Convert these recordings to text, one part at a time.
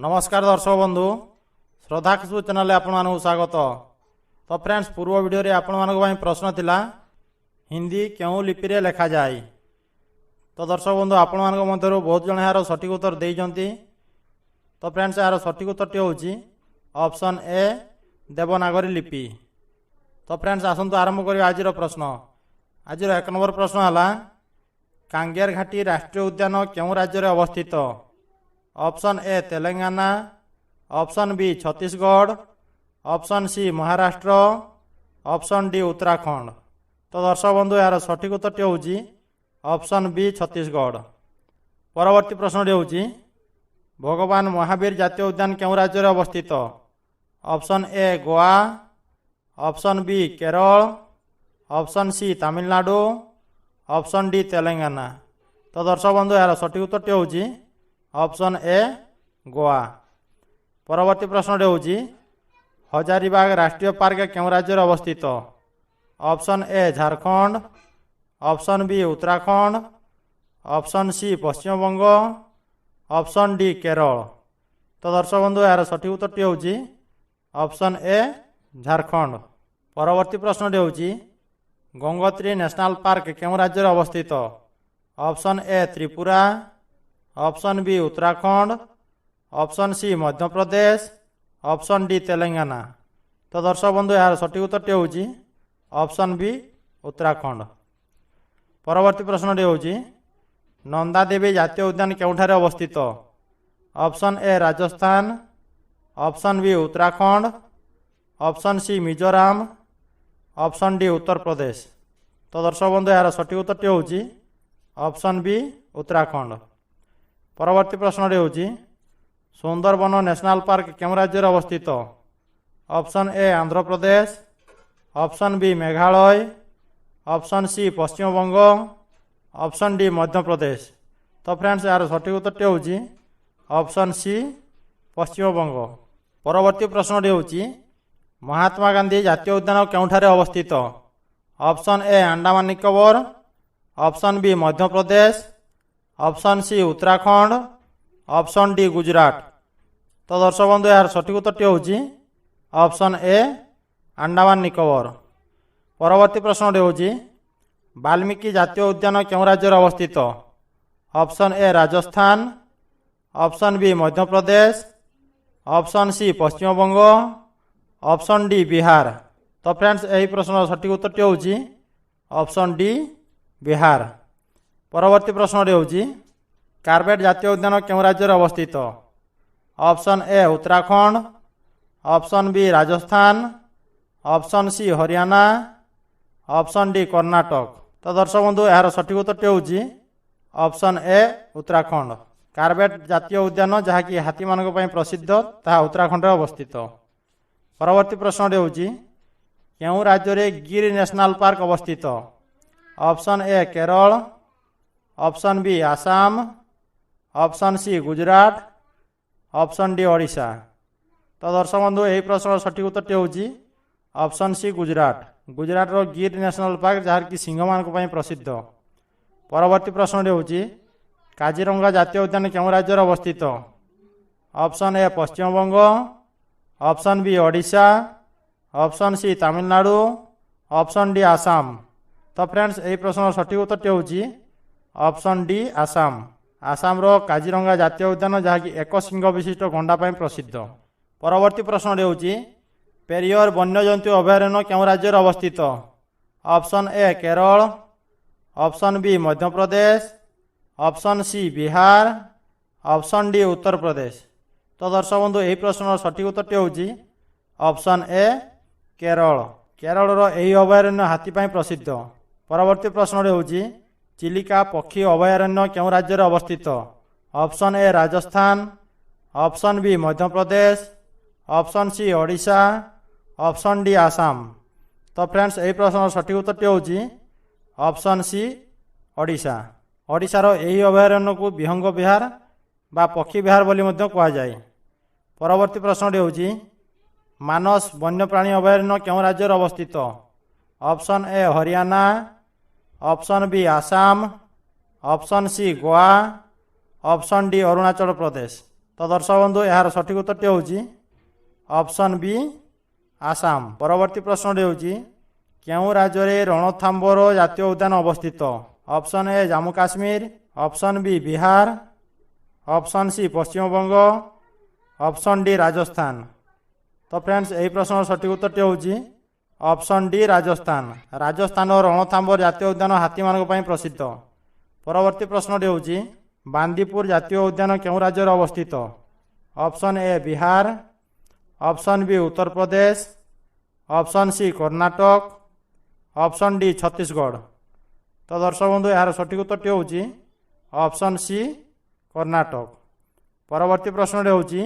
ନମସ୍କାର ଦର୍ଶକ ବନ୍ଧୁ, ଶ୍ରଦ୍ଧା ଖୁସବୁ ଚ୍ୟାନେଲରେ ଆପଣମାନଙ୍କୁ ସ୍ୱାଗତ। ତ ଫ୍ରେଣ୍ଡସ୍, ପୂର୍ବ ଭିଡ଼ିଓରେ ଆପଣମାନଙ୍କ ପାଇଁ ପ୍ରଶ୍ନ ଥିଲା, ହିନ୍ଦୀ କେଉଁ ଲିପିରେ ଲେଖାଯାଏ? ତ ଦର୍ଶକ ବନ୍ଧୁ, ଆପଣମାନଙ୍କ ମଧ୍ୟରୁ ବହୁତ ଜଣ ଏହାର ସଠିକ୍ ଉତ୍ତର ଦେଇଛନ୍ତି। ତ ଫ୍ରେଣ୍ଡସ୍, ଏହାର ସଠିକ୍ ଉତ୍ତରଟି ହେଉଛି ଅପସନ୍ ଏ, ଦେବନାଗରୀ ଲିପି। ତ ଫ୍ରେଣ୍ଡସ୍, ଆସନ୍ତୁ ଆରମ୍ଭ କରିବା ଆଜିର ପ୍ରଶ୍ନ। ଆଜିର 1 ନମ୍ବର ପ୍ରଶ୍ନ ହେଲା, କାଙ୍ଗେର ଘାଟି ରାଷ୍ଟ୍ରୀୟ ଉଦ୍ୟାନ କେଉଁ ରାଜ୍ୟରେ ଅବସ୍ଥିତ? Option A Telangana, option B Chhattisgarh, option C Maharashtra, option D Uttarakhand. ତ ଦର୍ଶକ ବନ୍ଧୁ, ଏହାର ସଠିକ୍ ଉତ୍ତରଟି ହେଉଛି ଅପସନ୍ ବି ଛତିଶଗଡ଼। ପରବର୍ତ୍ତୀ ପ୍ରଶ୍ନଟି ହେଉଛି, ଭଗବାନ ମହାବୀର ଜାତୀୟ ଉଦ୍ୟାନ କେଉଁ ରାଜ୍ୟରେ ଅବସ୍ଥିତ? Option A Goa, option B Kerala, option C Tamil Nadu, option D Telangana. ତ ଦର୍ଶକ ବନ୍ଧୁ, ଏହାର ସଠିକ୍ ଉତ୍ତରଟି ହେଉଛି ଅପସନ୍ ଏ ଗୋଆ। ପରବର୍ତ୍ତୀ ପ୍ରଶ୍ନଟି ହେଉଛି, ହଜାରିବାଗ ରାଷ୍ଟ୍ରୀୟ ପାର୍କ କେଉଁ ରାଜ୍ୟରେ ଅବସ୍ଥିତ? Option A Jharkhand, option B Uttarakhand, option C Paschimbanga, option D Kerala. ତ ଦର୍ଶକ ବନ୍ଧୁ, ଏହାର ସଠିକ୍ ଉତ୍ତରଟି ହେଉଛି ଅପସନ୍ ଏ ଝାଡ଼ଖଣ୍ଡ। ପରବର୍ତ୍ତୀ ପ୍ରଶ୍ନଟି ହେଉଛି, ଗଙ୍ଗୋତ୍ରୀ ନ୍ୟାସନାଲ୍ ପାର୍କ କେଉଁ ରାଜ୍ୟରେ ଅବସ୍ଥିତ? Option A Tripura, option B Uttarakhand, option C Madhya Pradesh, option D Telangana. ତ ଦର୍ଶକ ବନ୍ଧୁ, ଏହାର ସଠିକ୍ ଉତ୍ତରଟି ହେଉଛି ଅପସନ୍ ବି ଉତ୍ତରାଖଣ୍ଡ। ପରବର୍ତ୍ତୀ ପ୍ରଶ୍ନଟି ହେଉଛି, ନନ୍ଦାଦେବୀ ଜାତୀୟ ଉଦ୍ୟାନ କେଉଁଠାରେ ଅବସ୍ଥିତ? Option A Rajasthan, option B Uttarakhand, option C Mizoram, option D Uttar Pradesh. ତ ଦର୍ଶକ ବନ୍ଧୁ, ଏହାର ସଠିକ୍ ଉତ୍ତରଟି ହେଉଛି ଅପସନ୍ ବି ଉତ୍ତରାଖଣ୍ଡ। ପରବର୍ତ୍ତୀ ପ୍ରଶ୍ନଟି ହେଉଛି, ସୁନ୍ଦରବନ ନ୍ୟାସନାଲ୍ ପାର୍କ କେଉଁ ରାଜ୍ୟରେ ଅବସ୍ଥିତ? Option A Andhra Pradesh, option B Meghalaya, option C Paschimbanga, option D Madhya Pradesh. ତ ଫ୍ରେଣ୍ଡସ୍, ଏହାର ସଠିକ୍ ଉତ୍ତରଟି ହେଉଛି ଅପସନ୍ ସି ପଶ୍ଚିମବଙ୍ଗ। ପରବର୍ତ୍ତୀ ପ୍ରଶ୍ନଟି ହେଉଛି, ମହାତ୍ମା ଗାନ୍ଧୀ ଜାତୀୟ ଉଦ୍ୟାନ କେଉଁଠାରେ ଅବସ୍ଥିତ? Option A Andaman Nicobar, option B Madhya Pradesh, option C Uttarakhand, option D Gujarat. ତ ଦର୍ଶକ ବନ୍ଧୁ, ଏହାର ସଠିକ୍ ଉତ୍ତରଟି ହେଉଛି ଅପସନ୍ ଏ ଆଣ୍ଡାମାନ ନିକୋବର। ପରବର୍ତ୍ତୀ ପ୍ରଶ୍ନଟି ହେଉଛି, ବାଲ୍ମୀକି ଜାତୀୟ ଉଦ୍ୟାନ କେଉଁ ରାଜ୍ୟରେ ଅବସ୍ଥିତ? Option A Rajasthan, option B Madhya Pradesh, option C Paschimbanga, option D Bihar. ତ ଫ୍ରେଣ୍ଡସ୍, ଏହି ପ୍ରଶ୍ନର ସଠିକ୍ ଉତ୍ତରଟି ହେଉଛି ଅପସନ୍ ଡି ବିହାର। ପରବର୍ତ୍ତୀ ପ୍ରଶ୍ନଟି ହେଉଛି, କାର୍ବେଟ୍ ଜାତୀୟ ଉଦ୍ୟାନ କେଉଁ ରାଜ୍ୟରେ ଅବସ୍ଥିତ? Option A Uttarakhand, option B Rajasthan, option C Haryana, option D Karnataka. ତ ଦର୍ଶକ ବନ୍ଧୁ, ଏହାର ସଠିକ୍ ଉତ୍ତରଟି ହେଉଛି ଅପସନ୍ ଏ ଉତ୍ତରାଖଣ୍ଡ। କାର୍ବେଟ୍ ଜାତୀୟ ଉଦ୍ୟାନ, ଯାହାକି ହାତୀମାନଙ୍କ ପାଇଁ ପ୍ରସିଦ୍ଧ, ତାହା ଉତ୍ତରାଖଣ୍ଡରେ ଅବସ୍ଥିତ। ପରବର୍ତ୍ତୀ ପ୍ରଶ୍ନଟି ହେଉଛି, କେଉଁ ରାଜ୍ୟରେ ଗିର୍ ନ୍ୟାସନାଲ୍ ପାର୍କ ଅବସ୍ଥିତ? Option A Kerala, option B Assam, option C Gujarat, option D Odisha. ତ ଦର୍ଶକ ବନ୍ଧୁ, ଏହି ପ୍ରଶ୍ନର ସଠିକ୍ ଉତ୍ତରଟି ହେଉଛି ଅପସନ୍ ସି ଗୁଜରାଟ। ଗୁଜରାଟର ଗିର୍ ନ୍ୟାସନାଲ୍ ପାର୍କ, ଯାହାକି ସିଂହମାନଙ୍କ ପାଇଁ ପ୍ରସିଦ୍ଧ। ପରବର୍ତ୍ତୀ ପ୍ରଶ୍ନଟି ହେଉଛି, କାଜିରଙ୍ଗା ଜାତୀୟ ଉଦ୍ୟାନ କେଉଁ ରାଜ୍ୟରେ ଅବସ୍ଥିତ? Option A Paschimbanga, option B Odisha, option C Tamil Nadu, option D Assam. ତ ଫ୍ରେଣ୍ଡସ୍, ଏହି ପ୍ରଶ୍ନର ସଠିକ୍ ଉତ୍ତରଟି ହେଉଛି ଅପସନ୍ ଡି ଆସାମ। ଆସାମର କାଜିରଙ୍ଗା ଜାତୀୟ ଉଦ୍ୟାନ, ଯାହାକି ଏକ ଶିଙ୍ଗ ବିଶିଷ୍ଟ ଗଣ୍ଡା ପାଇଁ ପ୍ରସିଦ୍ଧ। ପରବର୍ତ୍ତୀ ପ୍ରଶ୍ନଟି ହେଉଛି, ପେରିୟର ବନ୍ୟଜନ୍ତୁ ଅଭୟାରଣ୍ୟ କେଉଁ ରାଜ୍ୟରେ ଅବସ୍ଥିତ? Option A Kerala, option B Madhya Pradesh, option C Bihar, option D Uttar Pradesh. ତ ଦର୍ଶକ ବନ୍ଧୁ, ଏହି ପ୍ରଶ୍ନର ସଠିକ୍ ଉତ୍ତରଟି ହେଉଛି ଅପସନ୍ ଏ କେରଳ। କେରଳର ଏହି ଅଭୟାରଣ୍ୟ ହାତୀ ପାଇଁ ପ୍ରସିଦ୍ଧ। ପରବର୍ତ୍ତୀ ପ୍ରଶ୍ନଟି ହେଉଛି, ଚିଲିକା ପକ୍ଷୀ ଅଭୟାରଣ୍ୟ କେଉଁ ରାଜ୍ୟରେ ଅବସ୍ଥିତ? Option A Rajasthan, option B Madhya Pradesh, option C Odisha, option D Assam. ତ ଫ୍ରେଣ୍ଡସ୍, ଏହି ପ୍ରଶ୍ନର ସଠିକ୍ ଉତ୍ତରଟି ହେଉଛି ଅପସନ୍ ସି ଓଡ଼ିଶା। ଓଡ଼ିଶାର ଏହି ଅଭୟାରଣ୍ୟକୁ ବିହଙ୍ଗ ବିହାର ବା ପକ୍ଷୀ ବିହାର ବୋଲି ମଧ୍ୟ କୁହାଯାଏ। ପରବର୍ତ୍ତୀ ପ୍ରଶ୍ନଟି ହେଉଛି, ମାନସ ବନ୍ୟପ୍ରାଣୀ ଅଭୟାରଣ୍ୟ କେଉଁ ରାଜ୍ୟରେ ଅବସ୍ଥିତ? Option A Haryana, option B Assam, option C Goa, option D Arunachal Pradesh. ତ ଦର୍ଶକ ବନ୍ଧୁ, ଏହାର ସଠିକ୍ ଉତ୍ତରଟି ହେଉଛି ଅପସନ୍ ବି, ଆସାମ। ପରବର୍ତ୍ତୀ ପ୍ରଶ୍ନଟି ହେଉଛି, କେଉଁ ରାଜ୍ୟରେ ରଣଥାମ୍ବୋର ଜାତୀୟ ଉଦ୍ୟାନ ଅବସ୍ଥିତ? Option A, Jammu Kashmir. Option B, Bihar. Option C, Paschimbanga. Option D, Rajasthan. ତ ଫ୍ରେଣ୍ଡସ୍, ଏହି ପ୍ରଶ୍ନର ସଠିକ୍ ଉତ୍ତରଟି ହେଉଛି ଅପସନ୍ ଡି, ରାଜସ୍ଥାନ। ରାଜସ୍ଥାନର ରଣଥାମ୍ବୋର ଜାତୀୟ ଉଦ୍ୟାନ ହାତୀମାନଙ୍କ ପାଇଁ ପ୍ରସିଦ୍ଧ। ପରବର୍ତ୍ତୀ ପ୍ରଶ୍ନଟି ହେଉଛି, ବାନ୍ଦିପୁର ଜାତୀୟ ଉଦ୍ୟାନ କେଉଁ ରାଜ୍ୟରେ ଅବସ୍ଥିତ? Option A, Bihar. Option B, Uttar Pradesh. Option C, Karnataka. Option D, Chhattisgarh. ତ ଦର୍ଶକ ବନ୍ଧୁ, ଏହାର ସଠିକ୍ ଉତ୍ତରଟି ହେଉଛି ଅପସନ୍ ସି, କର୍ଣ୍ଣାଟକ। ପରବର୍ତ୍ତୀ ପ୍ରଶ୍ନଟି ହେଉଛି,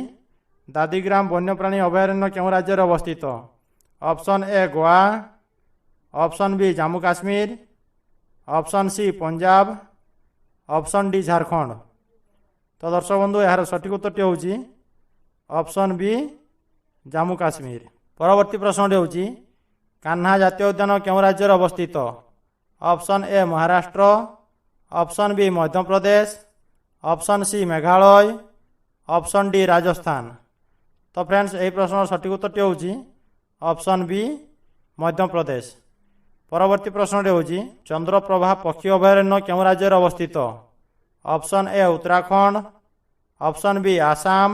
ଦାଦିଗ୍ରାମ ବନ୍ୟପ୍ରାଣୀ ଅଭୟାରଣ୍ୟ କେଉଁ ରାଜ୍ୟରେ ଅବସ୍ଥିତ? Option A, Goa. Option B, Jammu Kashmir. Option C, Punjab. Option D, Jharkhand. ତ ଦର୍ଶକ ବନ୍ଧୁ, ଏହାର ସଠିକ୍ ଉତ୍ତରଟି ହେଉଛି ଅପସନ୍ ବି, ଜାମ୍ମୁ କାଶ୍ମୀର। ପରବର୍ତ୍ତୀ ପ୍ରଶ୍ନଟି ହେଉଛି, କାହ୍ନା ଜାତୀୟ ଉଦ୍ୟାନ କେଉଁ ରାଜ୍ୟରେ ଅବସ୍ଥିତ? Option A, Maharashtra. Option B, Madhya Pradesh. Option C, Meghalaya. Option D, Rajasthan. ତ ଫ୍ରେଣ୍ଡସ୍, ଏହି ପ୍ରଶ୍ନର ସଠିକ୍ ଉତ୍ତରଟି ହେଉଛି ଅପସନ୍ ବି, ମଧ୍ୟପ୍ରଦେଶ। ପରବର୍ତ୍ତୀ ପ୍ରଶ୍ନଟି ହେଉଛି, ଚନ୍ଦ୍ରପ୍ରଭା ପକ୍ଷୀ ଅଭୟାରଣ୍ୟ କେଉଁ ରାଜ୍ୟରେ ଅବସ୍ଥିତ? Option A, Uttarakhand. Option B, Assam.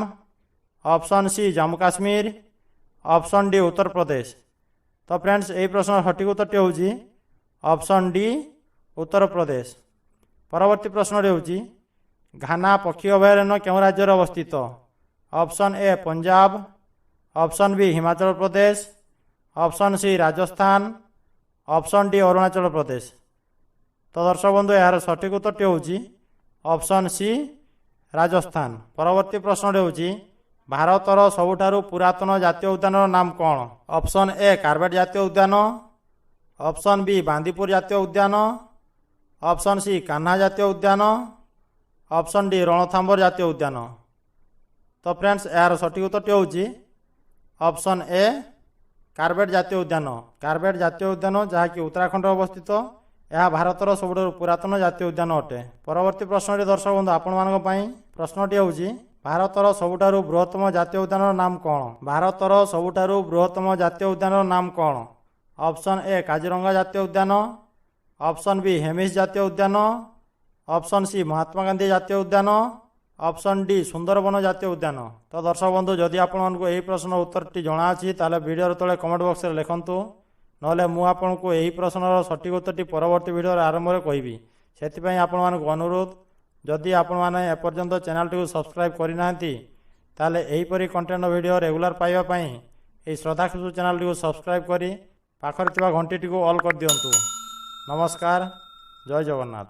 Option C, Jammu Kashmir. Option D, Uttar Pradesh. ତ ଫ୍ରେଣ୍ଡସ୍, ଏହି ପ୍ରଶ୍ନର ସଠିକ୍ ଉତ୍ତରଟି ହେଉଛି ଅପସନ୍ ଡି, ଉତ୍ତରପ୍ରଦେଶ। ପରବର୍ତ୍ତୀ ପ୍ରଶ୍ନଟି ହେଉଛି, ଘାନା ପକ୍ଷୀ ଅଭୟାରଣ୍ୟ କେଉଁ ରାଜ୍ୟରେ ଅବସ୍ଥିତ? Option A, Punjab. Option B, Himachal Pradesh. Option C, Rajasthan. Option D, Arunachal Pradesh. ତ ଦର୍ଶକ ବନ୍ଧୁ, ଏହାର ସଠିକ୍ ଉତ୍ତରଟି ହେଉଛି ଅପସନ୍ ସି, ରାଜସ୍ଥାନ। ପରବର୍ତ୍ତୀ ପ୍ରଶ୍ନଟି ହେଉଛି, ଭାରତର ସବୁଠାରୁ ପୁରାତନ ଜାତୀୟ ଉଦ୍ୟାନର ନାମ କ'ଣ? ଅପସନ୍ ଏ, କାର୍ବେଟ୍ ଜାତୀୟ ଉଦ୍ୟାନ। ଅପସନ୍ ବି, ବାନ୍ଦିପୁର ଜାତୀୟ ଉଦ୍ୟାନ। ଅପସନ୍ ସି, କାହ୍ନା ଜାତୀୟ ଉଦ୍ୟାନ। ଅପସନ୍ ଡି, ରଣଥାମ୍ବୋର ଜାତୀୟ ଉଦ୍ୟାନ। ତ ଫ୍ରେଣ୍ଡସ୍, ଏହାର ସଠିକ୍ ଉତ୍ତରଟି ହେଉଛି ଅପସନ୍ ଏ, କାର୍ବେଟ୍ ଜାତୀୟ ଉଦ୍ୟାନ। କାର୍ବେଟ୍ ଜାତୀୟ ଉଦ୍ୟାନ, ଯାହାକି ଉତ୍ତରାଖଣ୍ଡରେ ଅବସ୍ଥିତ, ଏହା ଭାରତର ସବୁଠାରୁ ପୁରାତନ ଜାତୀୟ ଉଦ୍ୟାନ ଅଟେ। ପରବର୍ତ୍ତୀ ପ୍ରଶ୍ନଟି ଦର୍ଶକ ବନ୍ଧୁ, ଆପଣମାନଙ୍କ ପାଇଁ ପ୍ରଶ୍ନଟି ହେଉଛି, ଭାରତର ସବୁଠାରୁ ବୃହତ୍ତମ ଜାତୀୟ ଉଦ୍ୟାନର ନାମ କ'ଣ? ଭାରତର ସବୁଠାରୁ ବୃହତ୍ତମ ଜାତୀୟ ଉଦ୍ୟାନର ନାମ କ'ଣ? ଅପସନ୍ ଏ, କାଜିରଙ୍ଗା ଜାତୀୟ ଉଦ୍ୟାନ। ଅପସନ୍ ବି, ହେମିସ୍ ଜାତୀୟ ଉଦ୍ୟାନ। ଅପସନ୍ ସି, ମହାତ୍ମା ଗାନ୍ଧୀ ଜାତୀୟ ଉଦ୍ୟାନ। ଅପସନ୍ ଡି, ସୁନ୍ଦରବନ ଜାତୀୟ ଉଦ୍ୟାନ। ତ ଦର୍ଶକ ବନ୍ଧୁ, ଯଦି ଆପଣମାନଙ୍କୁ ଏହି ପ୍ରଶ୍ନର ଉତ୍ତରଟି ଜଣାଅଛି, ତାହେଲେ ଭିଡ଼ିଓର ତଳେ କମେଣ୍ଟ ବକ୍ସରେ ଲେଖନ୍ତୁ। ନହେଲେ ମୁଁ ଆପଣଙ୍କୁ ଏହି ପ୍ରଶ୍ନର ସଠିକ୍ ଉତ୍ତରଟି ପରବର୍ତ୍ତୀ ଭିଡ଼ିଓର ଆରମ୍ଭରେ କହିବି। ସେଥିପାଇଁ ଆପଣମାନଙ୍କୁ ଅନୁରୋଧ, ଯଦି ଆପଣମାନେ ଏପର୍ଯ୍ୟନ୍ତ ଚ୍ୟାନେଲଟିକୁ ସବସ୍କ୍ରାଇବ୍ କରିନାହାନ୍ତି, ତାହେଲେ ଏହିପରି କଣ୍ଟେଣ୍ଟ ଭିଡ଼ିଓ ରେଗୁଲାର ପାଇବା ପାଇଁ ଏହି ଶ୍ରଦ୍ଧା ଖୁସୁ ଚ୍ୟାନେଲଟିକୁ ସବସ୍କ୍ରାଇବ୍ କରି ପାଖରେ ଥିବା ଘଣ୍ଟିଟିକୁ ଅଲ୍ କରିଦିଅନ୍ତୁ। ନମସ୍କାର, ଜୟ ଜଗନ୍ନାଥ।